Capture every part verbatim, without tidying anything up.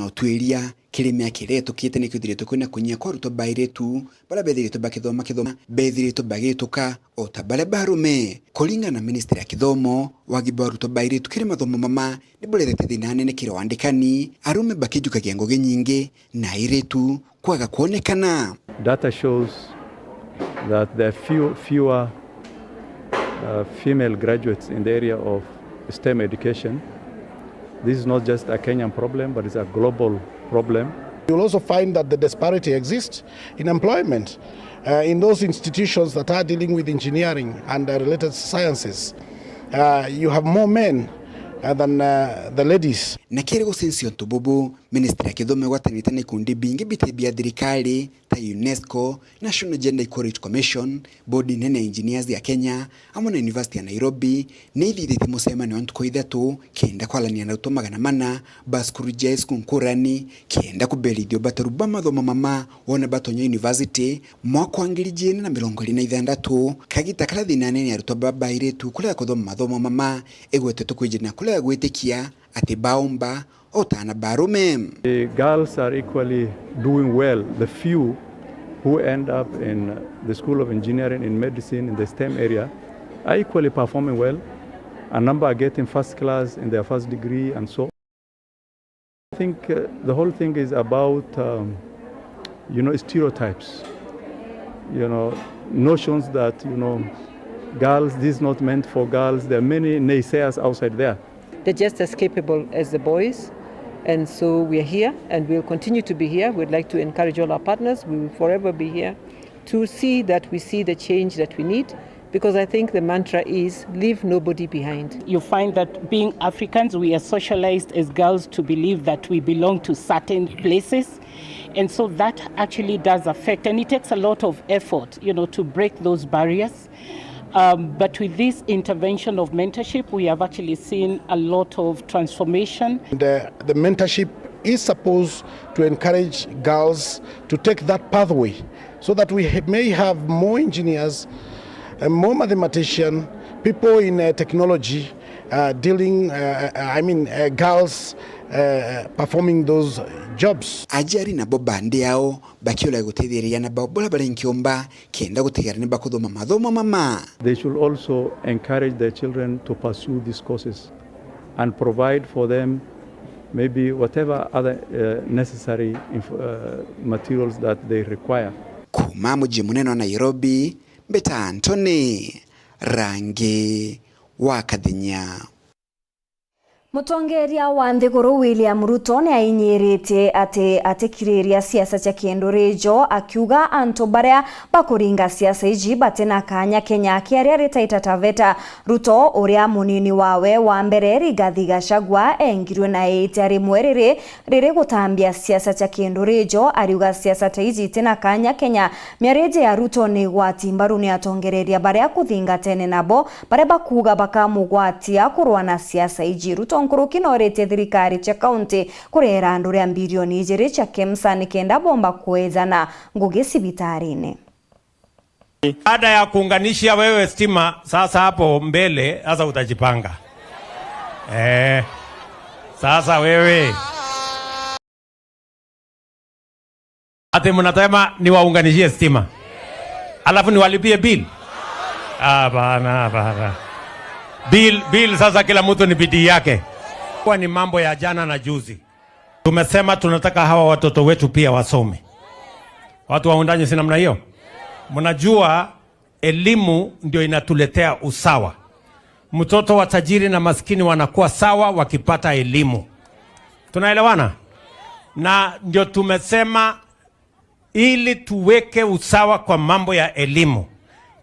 Utwiria kiri miaka iria itukite ni kwithiritwe kwina kunyia kwa arutwa bairitu baria bethiritwe bakithoma kithoma, bethiritwe bagituka o ta baria barume. Kuringana na ministry ya kithomo, wagi bwa arutwa bairitu kiri mathomo mama ni burethetie thina nene kiri wandikani, arume bakijukagia ngugi nyingi na airitu kwaga kwonekana. Data shows that there are few, fewer, uh, female graduates in the area of STEM education. This is not just a Kenyan problem, but it's a global problem. You'll also find that the disparity exists in employment, uh, in those institutions that are dealing with engineering and, uh, related sciences. Uh, you have more men, uh, than, uh, the ladies. Na kiri gucensia untu bubu, ministry ya kithomo igwatanite na ikundi bingi biti bia thirikari ta UNESCO, National Gender Equality Commission, bodi nene ya engineers ya Kenya, amwe na University ya Nairobi, ni ithithitie mucemanio wa ntuku ithatu kenda kwarania na arutwa magana mana ba cukuru cia cukuru nkurani, kenda kuberithia ubataru bwa mathomo mama wona batonya university mwaka wa ngiri ijiri na mirongo iri na ithantatu, kagita karia thina nene arutwa ba bairitu kuria kuthoma mathomo mama igwetetwe kwijina kuria gwitikia ati baumba o ta ana barume. The girls are equally doing well. The few who end up in the School of Engineering, in medicine, in the STEM area are equally performing well. A number are getting first class in their first degree and so. I think, uh, the whole thing is about, um, you know, stereotypes, you know, notions that, you know, girls, this is not meant for girls. There are many naysayers outside there. They're just as capable as the boys. And so we are here and we'll continue to be here. We'd like to encourage all our partners. We will forever be here to see that we see the change that we need, because I think the mantra is leave nobody behind. You find that being Africans, we are socialized as girls to believe that we belong to certain places. And so that actually does affect, and it takes a lot of effort, you know, to break those barriers. Um, but with this intervention of mentorship, we have actually seen a lot of transformation. And, uh, the mentorship is supposed to encourage girls to take that pathway so that we ha-, may have more engineers, uh, more mathematician, people in, uh, technology, uh, dealing, uh, uh, I mean, uh, girls, uh, performing those jobs. Aciari nabo bandi ao bakiura gutithiriria na bao buria bari nkiumba kenda gutigara ni bakuthoma mathomo mama. They should also encourage their children to pursue these courses and provide for them maybe whatever other, uh, necessary inf-, uh, materials that they require. Kuma muji munene wa Nairobi, mbita Anthony Rangi wa Kathinya. Mutongeria wa nthiguru William Ruto ni ainyiritie ati atikiriria siasa cia kindurijo, akiuga antu baria bakuringa siasa iji batina kanya Kenya kiaria ritaita taveta. Ruto, uria munini wawe wa mbere Rigathi Gachagua engirwe na iitia rimwe riri, riri gutambia siasa cia kindurijo, ariuga siasa ta iji itina kanya Kenya. Miariji ya Ruto ni igwati mbaru ni atongereria baria kuthingatene nabo, baria bakuuga bakamugwatia kurwa na siasa iji. Ruto nkuruki nooritie thirikari cia kaunti kurira andu ria mbirioni ijiri cia KEMSA nikenda bomba kwejana ngugi cibitarini. Baada ya kuunganishia wewe stima, sasa hapo mbele, sasa utajipanga. Eh, sasa wewe. Ati mnatema niwaunganishie stima? Alafu niwalipie bill? Hapana, hapana. Bill, bill sasa kila mtu ni bidii yake. Kwa ni mambo ya jana na juzi. Tumesema tunataka hawa watoto wetu pia wasome. Watu wa Wundanyi, si namna hiyo? Mnajua elimu ndio inatuletea usawa. Mtoto wa tajiri na maskini wanakuwa sawa wakipata elimu. Tunaelewana? Na ndio tumesema ili tuweke usawa kwa mambo ya elimu,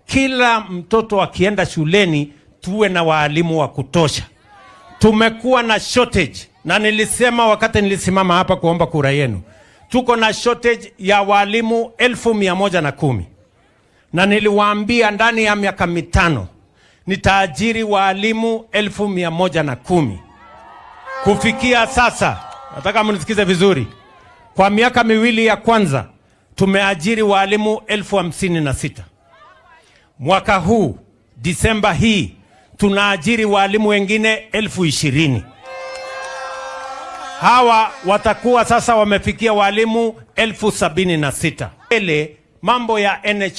kila mtoto akienda shuleni tuwe na waalimu wa kutosha. Tumekuwa na shortage, na nilisema wakati nilisimama hapa kuomba kura yenu, tuko na shortage ya waalimu elfu mia moja na kumi. Na niliwaambia ndani ya miaka mitano nitaajiri waalimu elfu mia moja na kumi. Kufikia sasa, nataka mnisikize vizuri, kwa miaka miwili ya kwanza tumeajiri waalimu elfu hamsini na sita. Mwaka huu, Disemba hii, tunaajiri waalimu wengine elfu ishirini. Hawa watakuwa sasa wamefikia walimu elfu sabini na sita. Ile mambo ya N H I